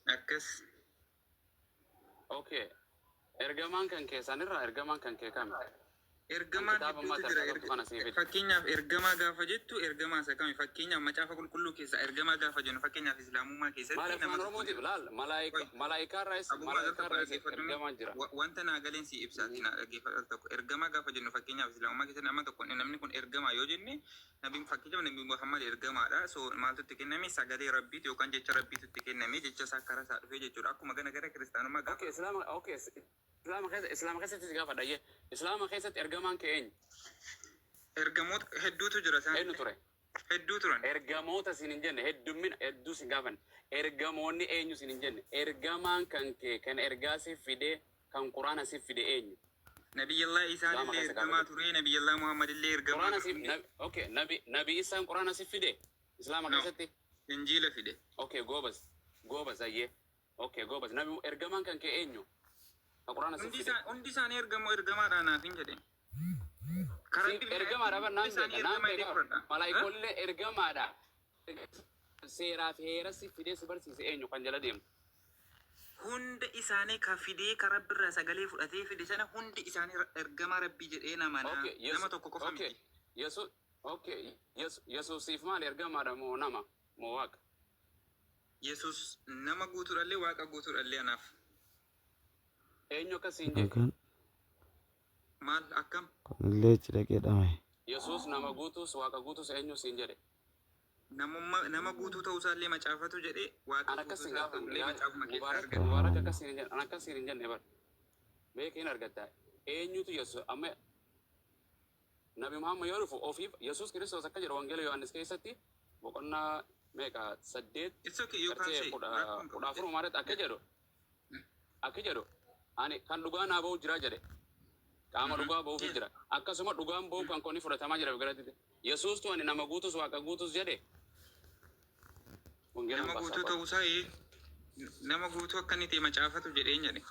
Akkas. Okay. Ergamaan kan kee sanirraa ergamaan kan kee kami? Kan Ergamaan kitaaba hedduutu ammaa jira. tarkaa qabdu kana sii fide. Fakkeenyaaf ergamaa gaafa jettu ergamaa isa kami? Fakkeenyaaf macaafa qulqulluu keessaa ergamaa gaafa jennu fakkeenyaaf islaamummaa Maal keessatti afaan nama tokkoon Oromootiif laal Qoy, malaayikaa irraayis Abummaa al malaayikaa tokko irraayis dhaggeeffadhu mee. ergamaan jira. Wanta naa galeen si ibsaati naa dhaggeeffadhu al tokko. Ergamaa gaafa jennu fakkeenyaaf islaamummaa keessatti nama tokko namni kun ergamaa yoo jenne nabiin fakkeenyaaf nabi Muhammad ergamaadha. So maaltu itti kenname? Sagalee rabbiitu yookaan jecha rabbiitu itti kenname jecha isaa karaa isaa dhufee jechuudha. Akkuma gana gara kiristaanummaa gaafa Okay, islaama okay, islaama keessa islaama keessatti si gaafadha ayyee. Islaama keessatti ergamaan kee eenyu? Ergamoota hedduutu jira Eenyu isaanillee. ture? Hedduu turan. Ergamoota siin hin jenne heddummina hedduu sin gaafanne. Ergamoonni eenyu siin hin jenne. Ergamaan kan kee kan ergaa siif fide kan quraana siif fide eenyu? Nabiyyallah Isaan Islaama illee keessa gaafa ergamaa jettu. ture, Nabiyyallah Muhammad illee ergamaa Quraana ture. siif Hundi nabi okay nabi nabi Isaan quraana siif fide Islaama no. keessatti? Injiila fide. Okay goobas goobas ayyee. Okay goobas nabi ergamaan kan kee eenyu? Kan quraana siif Hundi fide. isaa hundi isaanii ergamoo ergamaadha naaf hin jedhe. Ka Siif Rabbi biraa ergamaadha ergame bar hundi naan isaanii beeka naan ergamaa jedhee beeka fudhadha. Eh? malaayikoollee ergamaadha. Seeraa fi heera siif fidee si barsiise eenyu kan jala deemtu? Hunda isaanii ka fidee ka Rabbi irraa sagalee fudhatee fide sana hundi isaanii ergamaa Rabbii jedhee namanaa. Okay, Nama Yesu, tokko qofa okay, miti. Yesu, okay, Yesu, Yesuusiif maali ergamaadha moo nama moo waaqa? Yesus nama guutuudhallee waaqa guutuudhallee anaaf. Eenyu akkas siin jedhe? Halkan Maal akkam? kunillee achi dhaqee dhamaye. Yesuus nama guutuus waaqa guutuus eenyu siin jedhe? Namummaa nama guutuu ta'uusaallee macaafatu jedhe waaqa An akkas guutuu sin isaa gaafanne ta'ullee yaa macaafuma keessaa Mubaarak argate. Mubaarak akkas Subhaanallah. siin hin jenne an akkas siin hin jenne bar beeki hin argatta eenyutu Yesuus amma Nabi Muhammad yoo dhufu ofiif Yesuus Kiristoos akka jedhu Wangeela Yohaannis keessatti boqonnaa meeqa 8 It's okay, you can gartee say kudha rakkoon qabu. kudha afur irratti akka jedhu akka jedhu ani kan dhugaa naa ba'u jira jedhe qaama dhugaa ba'uufi Yeah. jira akkasuma dhugaan ba'u kan koo ni fudhatamaa jira biratti Yesuustu ani nama guutus waaqa guutus jedhe wangeelaan Nama baasaa guutuu qoy. ta'uusaa ee, nama guutuu akka inni ta'e macaafatu jedheen jedhe.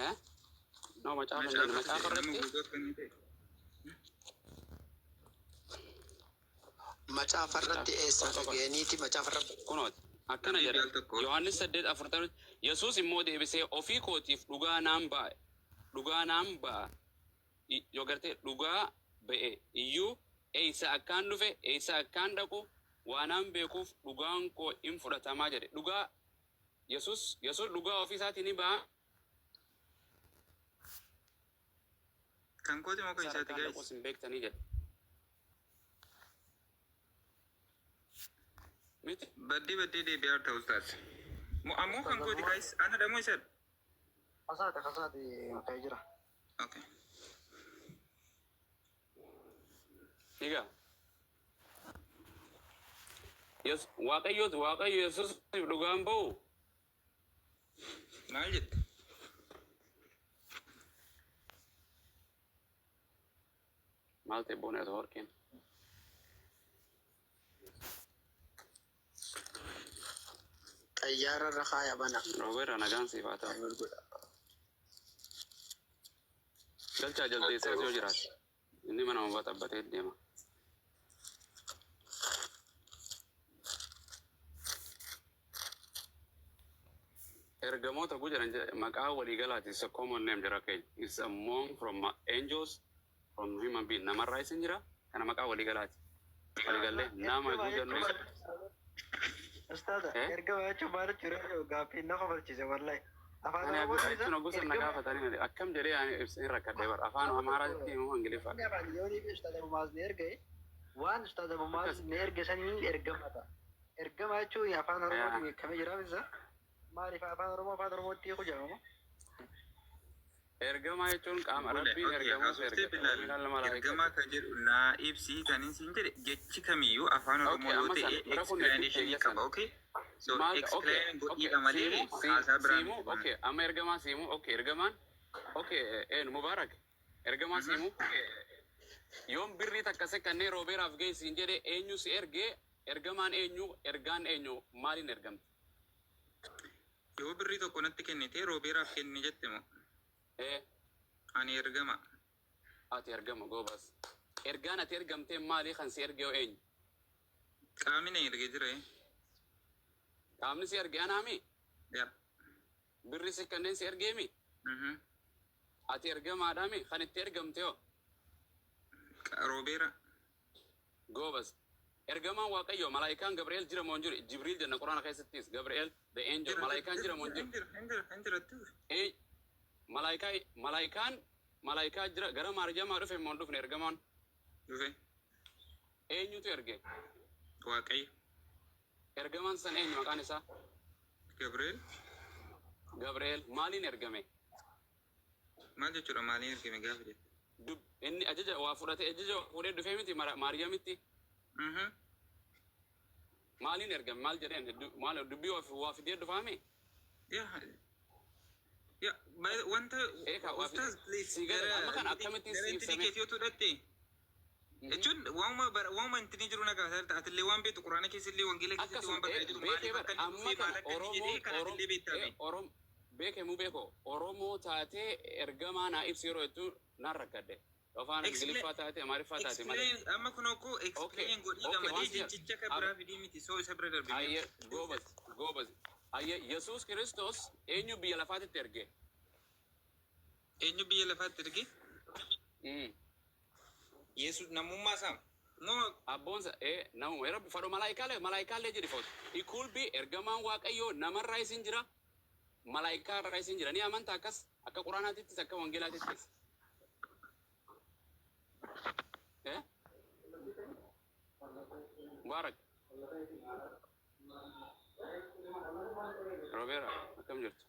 Eh? No macaafa hin jenne Macaafatu macaafa jedhe nama irratti guutuu akka inni ta'e. Macaafa irratti macaafa eessa qoy qoy dhaga'aniiti macaafa irra kunooti akkana Habiibi jedha al tokko. Yohaannis 8 40 Yesuus immoo deebisee ofii kootiif dhugaa naan ba'a dhugaa naan ba'a yoo gartee dhugaa ba'e iyyuu eessa akkaan dhufe eessa akkaan dhaqu waanaan beekuuf dhugaan koo in fudhatamaa jedhe dhugaa Yesuus Yesuus dhugaa ofii isaatii ni ba'a Kan kooti moo kan isaan isaati akkaan guys? dhaquus hin beektanii jedhe miti Baddee baddee deebi'aa jirta ustaaz. Mo ammoo kan kooti guys? Ana dha moo isadha? Kasaati kasaati ka'ee jira. Okay. Egaa Yes, Waaqayyootu Waaqayyo Yesuusiif dhugaan ba'u Maal jette? maal ta'e boona networkiin. Xayyaara irra kaaya bana. Roobeerra nagaan siif haa ta'u. Maal godha? Galchaa jaldeessaa yoo jiraate inni mana baxabbatee deema. Ergamoota gu jedhan maqaa waliigalaati. It's a common name jira keenya. It's among from angels from human being namarraa isin jira kana maqaa waliigalaati. Waliigallee nama Ergamaa gu jechuun jennus maal Ustaaza, eh? ergamaa jechuun maal jechuudha? Gaaffiin na kofalchiise wallahi. Afaan Ani Oromootiin isa jechuun oguu sana ergama gaafatanii akkam jedhee ani ibsin rakkadhee bara afaan nama tokko Amaaraatti himu Ingiliffaa. inni afaan yoonii fi Ustaaza Abumaaz ni erge waan Ustaaza Abumaaz Akkas ni erge saniin ergama ta'a. Ergamaa jechuun afaan Oromootiin hiikamee jira isa maaliif afaan Oromoo afaan Oromootti hiiku jedhama? Ergamaa jechuun qaama Bule, rabbiin okay, ergamoota haasoftee ergata. Bilaal Waminal malaayikati. ergamaa kan jedhu naa ibsi kan inni siin jedhe jechi kamiyyuu afaan Oromoo Okay, yoo amma ta'e san bira kun hedduu explanation keeyya qaba, san. okay? So Maal okay, explain okay, godhiidha malee siimu si haasaa biraa siimu miti kun. okay, amma ergamaa siimu okay, ergamaan okay, een Mubaarak ergamaa siimu yoom birrii takka sekkannee roobeeraaf geessiin jedhe eenyu si ergee ergamaan eenyu ergaan eenyu maaliin ergamte? Yoo birrii tokko natti kennite roobeeraaf kenni jette moo? Ee Ani ergama. Ati ergama goobas. Ergaan ati ergamtee maali kan si ergee eenyu? Qaamni na erge jira. Qaamni si erge anaami? Yaa. Birri si kanneen si ergeemi? Mhm. Ati ergamaadhaami? Kan itti ergamte hoo? Roobeera. Goobas. Ergamaan Waaqayyoo malaayikaan Gabri'eel jira moo hin jiru? Jibriil jenna Quraana keessattis. Gabri'eel the angel. Malaayikaan jira moo hin jiru? Hin jira, hin jira, hin jira. Ee, malaayikaa jira. Gara Maariyamaa dhufe moo hin dhufne ergamaan? Dhufe. Eenyutu erge? Waaqayyo. Ergamaan san eenyu maqaan isaa? Gabriel. Gabri'eel maaliin ergame? Maal jechuudha maaliin ergame gaafa jettu? Inni ajaja waa fudhate, ajaja fuudhee dhufee miti Maariyamitti? Mhm. Maaliin ergame? Maal jedheen? Maal dubbii waa fidee dhufaame? Yaa, wanta Eekaa waa Ustaaz, please, si gala gara amma kana akkamittiin gara si intinii ibsame? keetii yoo tudhatte jechuun waanuma intinii jiru na gaafata. Atillee waan beektu, Quraana keessallee wangeela keessatti Akkasuma waan barreeffamee jiru beekee maaliif bar akka inni amma dhufee maal kana akka inni Oromoo jedhee kana atillee beektaame. Beekee muu beeko Oromoo taatee ergamaa naa ibsi yeroo jettu naan rakkadhe. Afaan Ingiliffaa taate, Amaariffaa taate malee. Explain amma kun okkoo explain godhii Okay, malee waan si jechicha kan biraa fidii miti, soo isa bira darbe. Ayyee, goobas, goobas. Ayyee, Yesuus Kiristoos eenyu biyya lafaatitti erge? Eenyu biyya lafaatti erge? Yesuus namummaa isaa. No. Abboonsa ee namuma rabbi fadho malaayikaalee jedhi foot. It could be ergamaan Waaqayyoo namarraa isin jira, malaayikaarraa isin jira. Ni amantaa akkas akka Quraanaatittis akka Wangeelaatittis? Eh? Mubaarak. Robeera, akkam jirtu?